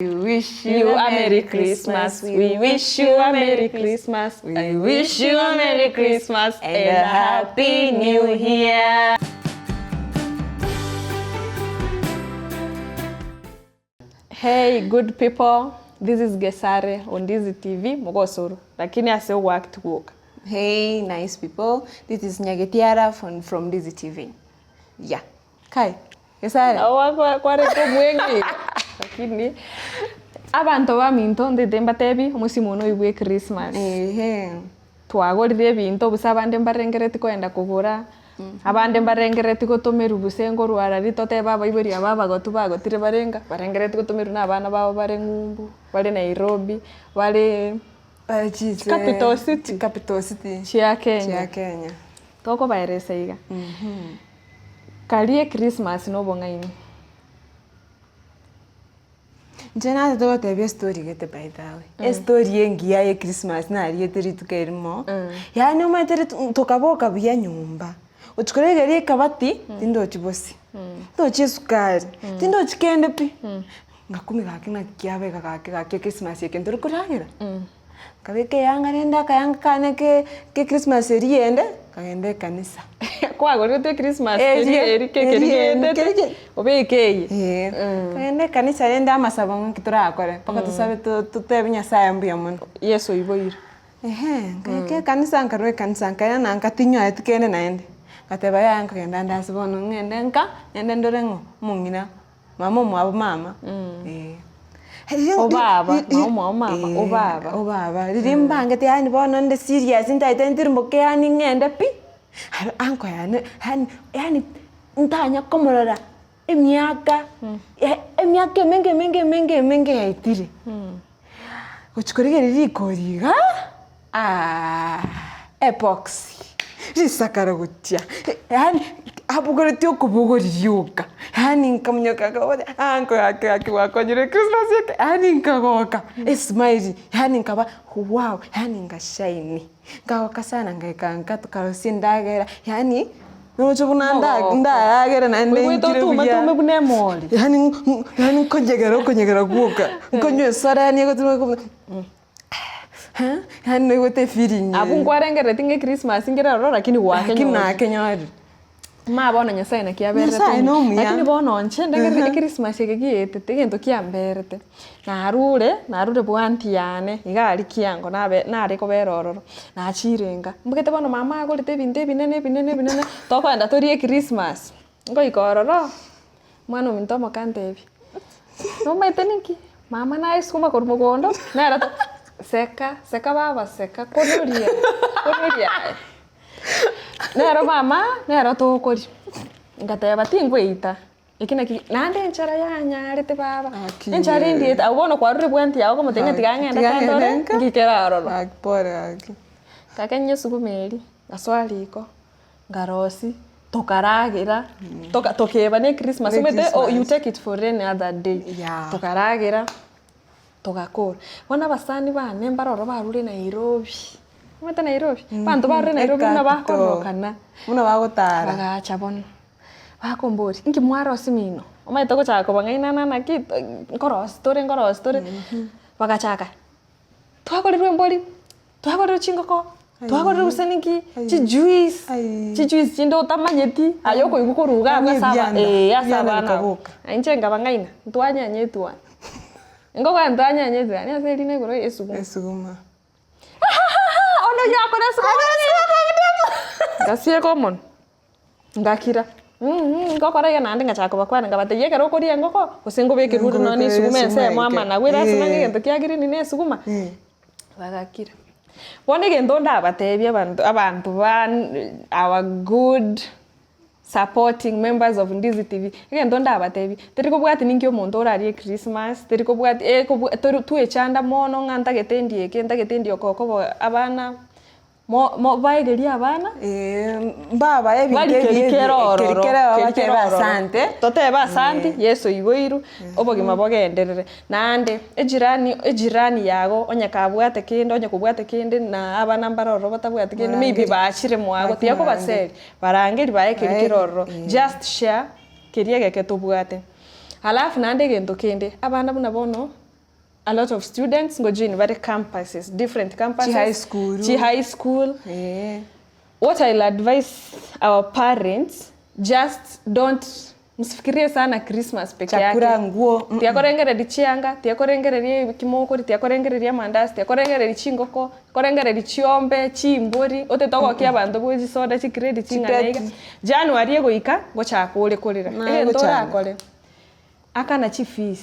We wish you a Merry Christmas, we wish you a Merry Christmas, we wish you a Merry Christmas and a Happy New Year. Hey good people, this is Gesare on Ndizi TV, mogosoro, lakini ase ogoact gwoka. Hey nice people, this is Nyagetiara from, from Ndizi TV. Yeah. Kai, Gesare. Nabo kwa- kwarete omwenge iga. Lakini abanto baminto ntete mbatebi omosimo one oyo bwe Christmas. Ehe. Twagorire ebinto bosa abande mbarengereti koenda kogora, abande mbarengereti gotomerwa gose nkorwara ri totebe abaibori aba abagotu bagotire bare nka, barengereti gotomerwa na abana babo bare ng'umbu, bare Nairobi, bare Bare chise Capital city. Capital city. chia Kenya. Chia Kenya. Tokobaeresa iga. Karie Christmas na obong'aini. Inche nache togotebia estory gete by the way, estory engiya ya echristmas nariete rituko erimo, yaani omanyete ritu tokaboka buya nyomba, gochia koregereria ekabati, tindochi bosie, tindochi esukari, tindochi kende pi, ngakumi gaki naki kiabeka gaki gaki echristmas eke ntori koragera. Nkabeka eyanga rende akayanga kane ke ke christmas eria ende, nkagenda ekanisa. Kwagoretwe echristmas eria eri ke keri geetete, obeke eye. Eeh, nkagenda ekanisa rende amasabo ng'aki torakore, mpaka tosabe to totebie Nyasaye mbuya mono. Yeso oiboire. Ehe, nkaika ekanisa nkarwa ekanisa nkairana nka tinyoreti kende naende, ngateba yaya nkogenda nde ase bono ng'ende nka, ng'ende ndore ng'o omong'ina. Mama omwabo mama, eh. Obaba, mama omwabo mama, obaba. Obaba, riria mbangete yaani bono nde serious ntaete ntirimboke yaani ng'ende pi, aro uncle yane yaani yaani ntanya komorora emiaka emiaka emenge emenge emenge emenge yaetire, gochia korigereria rikori igaa. Aah ebox, risakara gochia, yaani abogoretie okobogori rioka, yaani nkamonyoka nkamoboria uncle gaki gaki gwakonyire echristmas eke, yaani nkagoka, esmile, yaani nkaba wow, yaani ngashine, nkagoka sana ngaika nka tokarosia endagera, yaani noroche buna nda Omogoko. ndaragera naende Oigwete nkire otume buya. tume buna emori. Yaani yaani nkonyegera okonyegera gwoka, nkonywa esara yaani egotumeka. Yaani naigwete efeeling Abwo eye. nkwarengerereti ng'a echristmas nkere ororo lakini Lakini gwakenyorire. nakenyorire. Ma bono Nyasaye naki aberete Nyasaye omuya. nomuya. Lakini bono inche ndagere Ehe. echristmas eke gietete egento kiamberete, narure, narure bwa aunty yane iga aria kiango nabe nare kobera ororo, nachire nka, mbugete bono mama agorete ebinto ebinene ebinene ebinene, tokoenda torie echristmas, ngoika ororo. Omwana ominto omoke antebia, nomanyete ninki? Mama naye sukuma korwa mogondo, nere to seka, seka baba seka konoria, konoria aye. Nero mama, nero tokoria. Ngateba tingweita, eki naki naende enchara yanyarete baba, Gaki enchara endiete, abwo bono kwarure bwanti yago okomotebia ng'a tiga ng'ende Tiga kando ng'ende ore, nka. ngikere aroro. Gaki pore gaki. Ngakenya esukuma eria, ngasoa riko. Ngarosi, tokaragera, toka tokeba ne christmas Ne omanyete oh you Christmas. take it for any other day. Yeah. Tokaragera, togakora. Bono abasani bane mbare ororo barure Nairobi, omanyete Nairobi? Abanto barure Nairobi buna Ecapital. bakororokana, Buna bagotara. bagacha bono, bakomboria, inki mwarosia mino? Omanyete ogochaka kobang'ainana naki nkorosia tore nkorosia tore, bagachaka, twagorirwe embori. Twagorire chingoko, twagorire gose ninki, chijuice, chijuice chinde otamanyeti, aye okoigwa korwa iga abwo ase aba Ebianda, eeh ase ebianda abana abwo. bikaboka. Na inche nkaba ng'aina, ntwanyenya etuoni. Engoko yaye ntwanyenya etuoni ase erina igoro esuguma. Esuguma. Hahaha ono oyio akore esuguma Ngasieka omonwe. Ngakira, ngokora iga naende ngachaka kobakwana nkabatebia ekero okoria engoko, gose nkobekerwe ore nonye na esuguma ensemo amanagu erasima ng'a egento kia green na esuguma, bagakira. Bono egento ndabatebie abanto abanto ba our good supporting members of Ndizi TV, egento ndabatebie, teri kobwati ninki omonto orarie echristmas, teri kobwati ekobwa tori twechanda mono ng'a ntagete ndie eke ntagete ndie oko okoba abana. Mo mo baegerie abana. Eeh mbabae ebinto Bari ebi keri ebi kere keri ororo, kere keri batebe kere ororo. asante. Totebe asanti, Yeso oiboirwe, obogima bogenderere. Naende, ejirani ejirani yago onye kabwate kende onye kobwate kende na abana mbare ororo batabwati kende maybe Barangeri. bachire mwago Gaki tiga barangeri. kobaseri, barangeri bae keri Bae kere ororo, eh. just share keria egeke tobwate. Alafu naende egento kende, abana buna bono. A lot of students ngojoin bare campuses, different campuses, Chi high school. chi high school. Eh. What I'll advise our parents, just don't msifikirie sana Christmas peke yake. Chakura, nguo, mm. Tiakorengereria chianga, tiakorengereria ebikimo okori, tiakorengereria amandasi, tiakorengereria chingoko, tiakorengereria chiombe, chimbori, otete ogokia abanto bwe chisoda, chigrade ching'ana iga. Chigrade. January egoika, ngochaka ore korera. Naye Egento gochanda. orakore, akana chifees.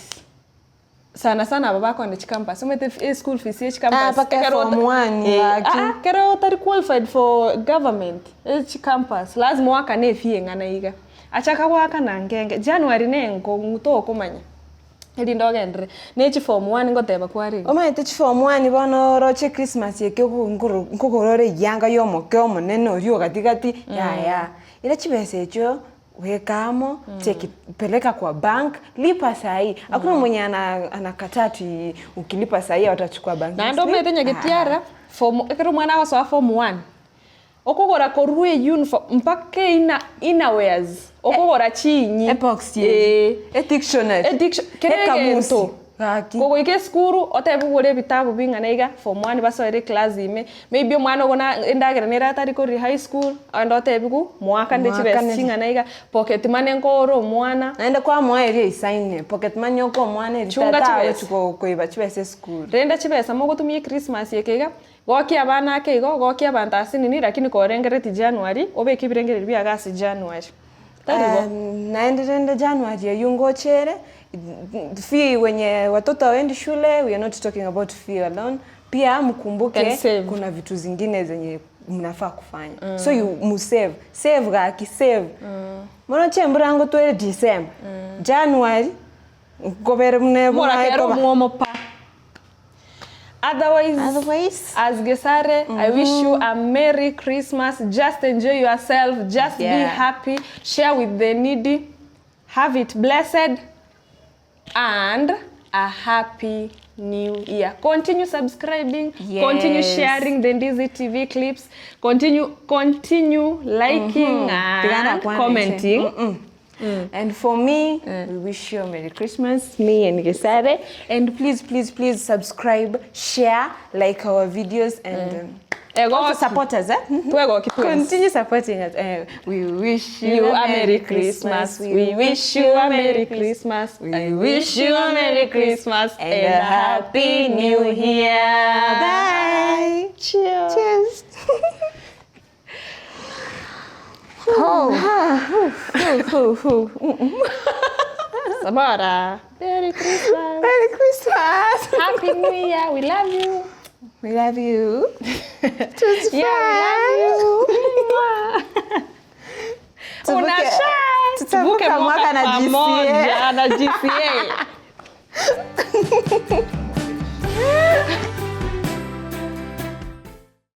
Sana sana aba bakoenda chicampus, omanyete eschool fees ya Ah, chicampus mpaka ekero form one eh, gaki. ah, ekero otari qualified for government, echicampus, lazima oakane efee eng'ana iga. Achaka goakana nkenge, January na enkong'u tokomanya, erinde ogenderere. Na echiform one ngoteba kwarenge. Omanyete chiform one bono oroche echristmas eke nkoro nkogora ore eyanga ya omoke omonene oria ogatigati yaya. Ere chibesa echio weka amo, cheki peleka kwa bank, lipa sahi. Hakuna mwenye ana anakataa ati ukilipa sahi hawatachukua bank Naende omanyete nyagetiara, form ekero omwana agosoa form one, okogora korwa euniform mpaka eina inner wears, okogora chinyi, Epox eh, e dictionary, ediction, kera ekamusi egento gaki. kogoika esukuru otebe ogore ebitabu bing'ana iga form one basoere eclass ime maybe omwana ogo na endagera nere atari korwa high school ande otebiwu moakane chibesa Moakane. ching'ana iga pocket money nkoore omwana. Naende kwamoa eria eisaine, pocket money okoa omwana eri Chunga tata chibesa. agochi ko koiba chibesa esukuru. Rende chibesa mogotumia echristmas eke iga, gokia abana ake igo, gokia abanto ase nini lakini korengereti January, obeke ebirengererio biago ase January. Tari bo? Naende rende January eywo ngochere, fee wenye watoto hawaendi shule, we are not talking about fee alone, pia mkumbuke And save. kuna vitu zingine zenye mnafaa kufanya. So you musave, save gaki, save. Bono chimbura ngotwere December, January, nkobere buna buna Morakera ekoba. omwomo pa. Otherwise, Otherwise, as Gesare, I wish you a Merry Christmas. Just enjoy yourself. Just be Yeah. happy. Share with the needy. Have it blessed. And a happy new year. Continue subscribing. Continue Yes. sharing the Ndizi TV clips. Continue, continue liking Tigana and kwana commenting. And for me, we wish you a Merry Christmas, me and Gesare. And please, please, please subscribe, share, like our videos, and also Egoki. support us. Eh? Twegoki twens. Continue supporting us. We wish you, you a Merry Christmas. We wish you a Merry Christmas. We wish you a Merry Christmas and a Happy New Year. Bye. Cheers. Cheers. Samara. Merry Christmas. Merry Christmas. Happy New Year. We love you. We love you. Yeah, we love you. Mwah. Tuvuke- Una shine. tutavuka mwaka na GCA. pamoja na GCA.